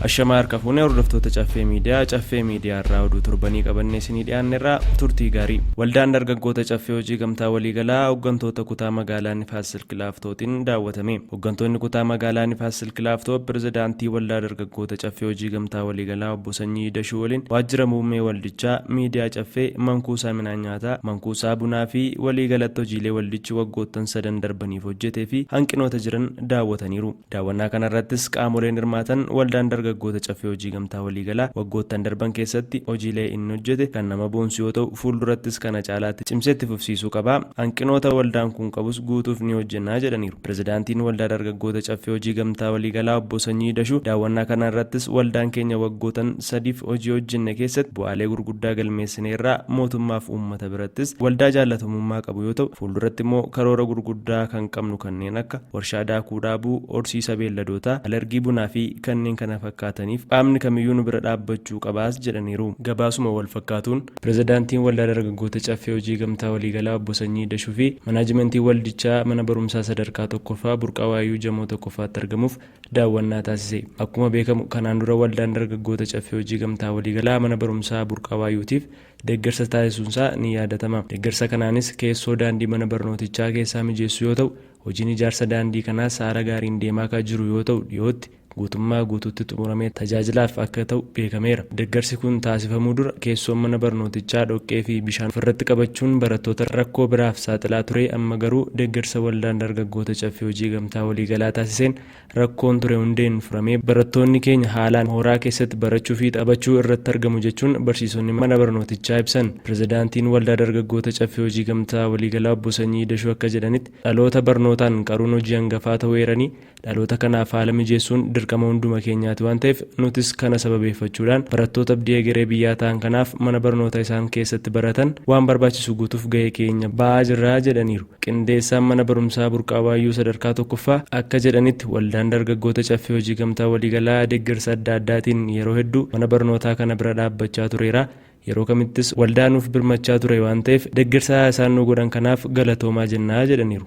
Ashamaa harka fuunee hordoftoota Caffee Miidiyaa, Caffee Miidiyaa irraa oduu torbanii qabannee isinii dhiyaannerraa turtii gaarii. Waldaan dargaggoota Caffee Hojii Gamtaa Waliigalaa hoggantoota kutaa magaalaa Nifaas Silk Laaftootiin daawwatame. Hoggantoonni kutaa magaalaa Nifaas Silk Laaftoo pirezidaantii Waldaa Dargaggoota Caffee Hojii Gamtaa Waliigalaa Obbo Sanyii Dashuu waliin waajjira muummee waldichaa, miidiyaa Caffee, mankuusaa midhaan nyaataa, mankuusaa bunaa fi waliigalatti hojiilee waldichi waggoottan sadan darbaniif hojjetee fi hanqinoota jiran daawwataniiru. Daawwannaa kanarrattis qaamoleen hirmaatan Waldaan Dargaggoota Caffee Hojii Gamtaa Waliigalaa waggoottan darban keessatti hojiilee inni hojjete kan nama boonsu yoo ta'u, fuuldurattis kana caalaatti cimsee itti fufsiisuu qaba, hanqinoota waldaan kun qabus guutuuf ni hojjenna jedhaniiru. Pirezidaantiin Waldaa Dargaggoota Caffee Hojii Gamtaa Waliigalaa Obbo Sanyii Dashuu daawwannaa kanarrattis waldaan keenya waggootan sadiif hojii hojjenne keessatti bu'aalee gurguddaa galmeessineerra, mootummaaf uummata birattis waldaa jaallatamummaa qabu yoo ta'u, fuulduratti immoo karoora gurguddaa kan qabnu kanneen akka warshaa daakuu dhaabuu, horsiisa beelladootaa, alergii bunaa fi kanneen kana fakkaataniif qaamni kamiyyuu nu bira dhaabbachuu qabaas jedhaniiru. Gabaasuma walfakkaatuun, Pirezidaantiin Waldaa Dargaggoota Caffee Hojii Gamtaa Waliigalaa Obbo Sanyii Dashuu fi Manaajimentiin waldichaa Mana Barumsaa Sadarkaa 1ffaa Burqaa Waayyuu Jamoo 1ffaatti argamuuf daawwannaa taasise. Akkuma beekamu kanaan dura Waldaan Dargaggoota Caffee Hojii Gamtaa Waliigalaa Mana Barumsaa Burqaa Waayyuutiif deeggarsa taasisuunsaa ni yaadatama. Deeggarsa kanaanis keessoo daandii mana barnootichaa keessaa mijeessuu yoo ta'u, Hojiin ijaarsa daandii kanaas haala gaariin deemaa ka jiru yoo ta'u dhiyootti guutummaa guutuutti xumuramee tajaajilaaf akka ta'u beekameera. Deggarsi kun taasifamuu dura keessoon mana barnootichaa dhoqqee fi bishaan ofirratti qabachuun barattoota rakkoo biraaf saaxilaa ture amma garuu deggarsa Waldaan Dargaggoota Caffee Hojii Gamtaa Waliigalaa taasiseen rakkoon ture hundeen furamee barattoonni keenya haalaan mooraa keessatti barachuu fi taphachuu irratti argamu jechuun barsiisonni mana barnootichaa ibsan. Pirezidaantiin Waldaa Dargaggoota Caffee Hojii Gamtaa Waliigalaa Obbo Sanyii Dashuu akka jedhanitti, dhaloota barnootaan qaruun hojii hangafaa ta'uu eeranii, dhaloota kanaaf haala mijeessuun dirqama hunduma keenyaati waan ta'eef nutis kana sababeeffachuudhaan barattoota abdii egeree biyyaa ta'an kanaaf mana barnoota isaan keessatti baratan waan barbaachisu guutuuf gahee keenya ba'aa jirra jedhaniiru. Qindeessaan Mana Barumsaa Burqaa Waayyuu Sadarkaa 1ffaa akka jedhanitti Waldaan Dargaggoota Caffee Hojii Gamtaa Waliigalaa deeggarsa adda addaatiin yeroo hedduu mana barnootaa kana bira dhaabbachaa tureera. Yeroo kamittis waldaa nuuf birmachaa ture waan ta'eef deeggarsa isaan nu godhan kanaaf galatoomaa jenna jedhaniiru.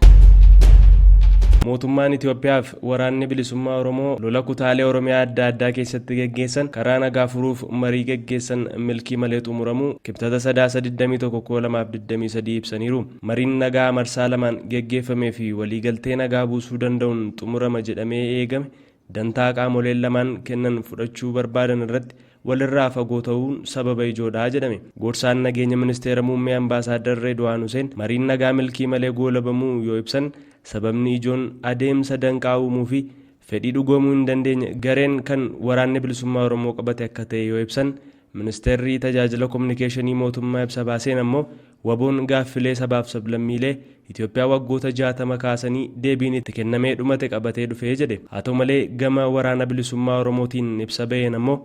Mootummaan Itoophiyaaf Waraanni Bilisummaa Oromoo lola kutaalee Oromiyaa adda addaa keessatti geggeessan karaa nagaa furuuf marii geggeessan milkii malee xumuramuu Kibxata Sadaasa 21, 2023 ibsaniiru. Mariin nagaa marsaa lamaan geggeeffamee fi waliigaltee nagaa buusuu danda'uun xumurama jedhamee eegame dantaa qaamoleen lamaan kennan fudhachuu barbaadan irratti walirraa fagoo ta'uun sababa ijoodha jedhame. Gorsaan nageenya Ministeera Muummee Ambaasaaddar Reedwaan Huseen mariin nagaa milkii malee goolabamuu yoo ibsan sababni ijoon adeemsa danqaa uumuu fi fedhii dhugoomuu hin dandeenye gareen kan Waraanni Bilisummaa Oromoo qabate akka ta'e yoo ibsan Ministeerri Tajaajila Kominikeeshinii Mootummaa ibsa baaseen ammoo WBOn gaaffilee sabaaf sablammiilee Itoophiyaa waggoota 60 kaasanii deebiin itti kennamee dhumate qabatee dhufe jedhe. Haa ta'u malee gama Waraana Bilisummaa Oromootiin ibsa baheen ammoo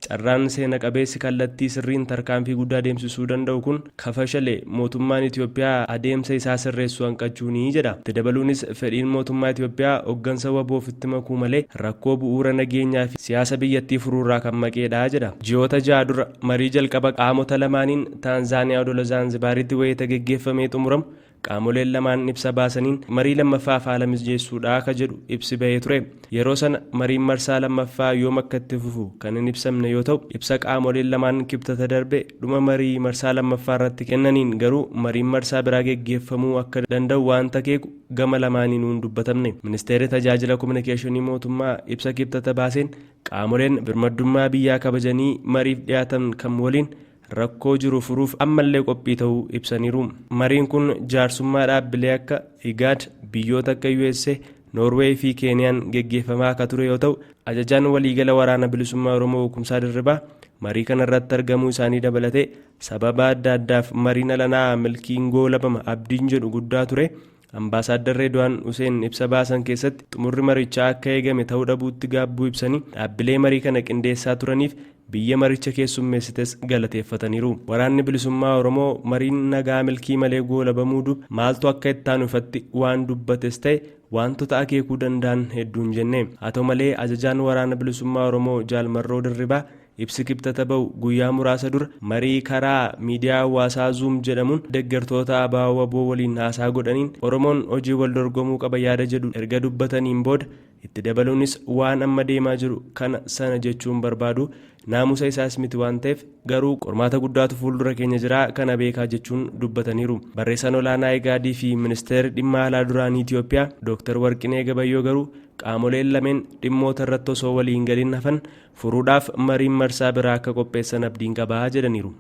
carraan seena qabeessi kallattii sirriin tarkaanfii guddaa deemsisuu danda'u kun ka fashale mootummaan Itoophiyaa adeemsa isaa sirreessu hanqachuuni jedha. Itti dabaluunis fedhiin mootummaa Itoophiyaa hoggansa wbo ofitti makuu malee rakkoo bu'uura nageenyaa fi siyaasa biyyattii furuurraa kan maqeedha jedha. Ji'oota ja'a dura marii jalqaba qaamota lamaaniin Taanzaaniyaa odola Zaanzibaaritti wayita geggeeffamee xumuramu qaamoleen lamaan ibsa baasaniin marii lammaffaaf haala mijeessuudha ka jedhu ibsi bahee ture. Yeroo sana mariin marsaa lammaffaa yoom akka itti fufu kan hin ibsamne yoo ta'u, ibsa qaamoleen lamaan Kibxata darbe dhuma marii marsaa lammaffaa irratti kennaniin garuu mariin marsaa biraa geggeeffamuu akka danda'u waanta akeeku gama lamaaniinuu hin dubbatamne. Ministeerri Tajaajila Kominikeeshinii Mootummaa ibsa Kibxata baaseen qaamoleen birmaddummaa biyyaa kabajanii mariif dhiyaatan kam waliin rakkoo jiru furuuf ammallee qophii ta'uu ibsaniiru. Mariin kun jaarsummaa dhaabbilee akka IGAD, biyyoota akka usa, Noorweey fi Keeniyaan geggeeffamaa ka ture yoo ta'u, Ajajaan Waliigala Waraana Bilisummaa Oromoo Kumsaa Dirribaa marii kana irratti argamuu isaanii dabalatee sababa adda addaaf mariin alanaa milkiin goolabama abdiin jedhu guddaa ture. Ambaasaaddar Reedwaan Huseen ibsa baasan keessatti xumurri marichaa akka eegame ta'uu dhabuutti gaabbuu ibsanii dhaabbilee marii kana qindeessaa turaniif biyya maricha keessummeessites galateeffataniiru. Waraanni Bilisummaa Oromoo mariin nagaa milkii malee goolabamuu duuba maaltu akka ittaanu ifatti waan dubbates ta'e waantota akeekuu danda'an hedduu hin jenne. Haa ta'u malee ajajaan Waraana Bilisummaa Oromoo Jaal Marroo Dirribaa Ibsi Kibxata bahu guyyaa muraasa dura marii karaa miidiyaa hawaasaa Zoom jedhamuun deggertoota ABO-WBO waliin haasaa godhaniin Oromoon hojii wal dorgomuu qaba yaada jedhu erga dubbataniin booda itti dabaluunis waan amma deemaa jiru kana sana jechuun barbaadu naamusa isaas miti waan ta'eef garuu qormaata guddaatu fuuldura keenya jira kana beekaa jechuun dubbataniiru. Barreessaan olaanaa Igaadii fi ministeerri dhimma alaa duraanii Itiyoophiyaa Dooktar Warqinee Gabayyoo garuu qaamoleen lameen dhimmoota irratti osoo walii hin galin hafan furuudhaaf mariin marsaa biraa akka qopheessan abdiin qaba jedhaniiru.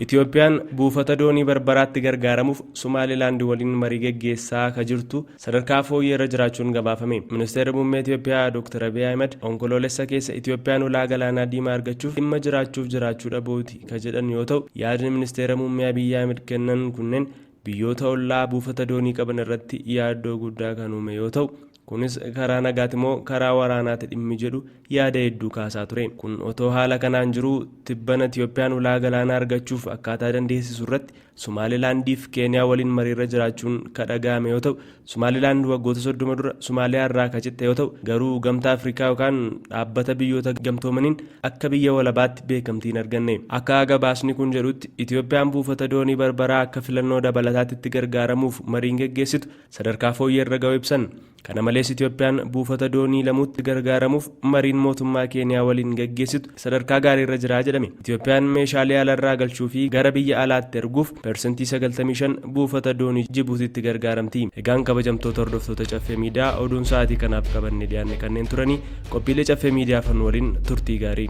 Itiyoophiyaan buufata doonii Barbaraatti gargaaramuuf Sumaalilaand waliin marii geggeessaa ka jirtu sadarkaa fooyyee irra jiraachuun gabaafame. Ministeerri Muummee Itiyoophiyaa Dr. Abiy Ahimad Onkoloolessa keessa Itiyoophiyaan ulaa galaanaa diimaa argachuuf dhimma jiraachuuf jiraachuu dhabuuti ka jedhan yoo ta'u, yaadni Ministeera Muummee Abiy Ahimad kennan kunneen biyyoota ollaa buufata doonii qaban irratti yaaddoo guddaa kan uume yoo ta'u, kunis karaa nagaati moo karaa waraanaati dhimmi jedhu yaada hedduu kaasaa ture. Kun otoo haala kanaan jiruu tibbana Itiyoophiyaan ulaa galaanaa argachuuf akkaataa dandeessisu irratti Sumaalilaandiif Keeniyaa waliin mariirra jiraachuun ka dhaga'ame yoo ta'u, Sumaalilaand waggoota 30 dura Sumaaliyaa irraa ka citte yoo ta'u, garuu Gamtaa Afrikaa yookaan Dhaabbata Biyyoota Gamtoomaniin akka biyya walabaatti beekamtii hin arganne. Akka gabaasni kun jedhutti, Itiyoophiyaan buufata doonii Barbaraa akka filannoo dabalataatti itti gargaaramuuf mariin geggeessitu sadarkaa fooyyeerra ga'uu ibsan. Kana malees Itiyoophiyaan buufata doonii Lamuutti gargaaramuuf mariin mootummaa Keeniyaa waliin gaggeessitu sadarkaa gaariirra jira jedhame. Itiyoophiyaan meeshaalee alarraa galchuu fi gara biyya alaatti erguuf persentii 95 buufata doonii Jibuutiitti gargaaramti. Egaan kabajamtoota hordoftoota Caffee Miidiyaa oduun sa'aatii kanaaf qabanne dhiyaanne kanneen turanii qophiilee Caffee Miidiyaa fan waliin turtii gaarii.